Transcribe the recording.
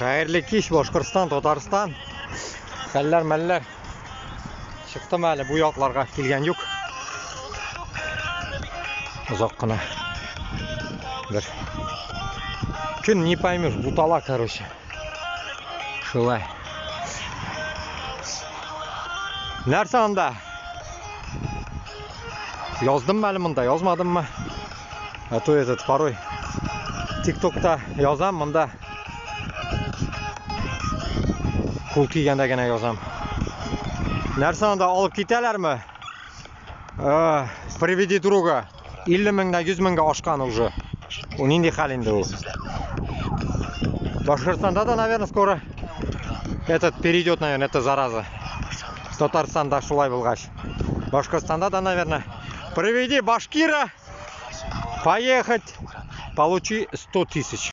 Хәерле кич, Башкортстан, Татарстан. Хәлләр, мәлләр. Чыктым әле бу якларга килгән юк. Озак кына. Бер көн не поймешь, бутала, короче. Шулай. Нәрсә анда? Яздыммы әле монда, язмадыммы? А то этот порой ТикТокта язам, монда кул кигәндә генә язам. Нәрсә анда алып китәләрме? Э, приведи друга. 50 меңнән 100 меңгә ашкан уже. Ул нинди хәл инде ул? Башкортстанда да, наверное, скоро этот перейдет, наверное, это зараза. Татарстанда шулай булгач. Башкортстанда да, наверное, приведи башкира, поехать, получи 100 тысяч.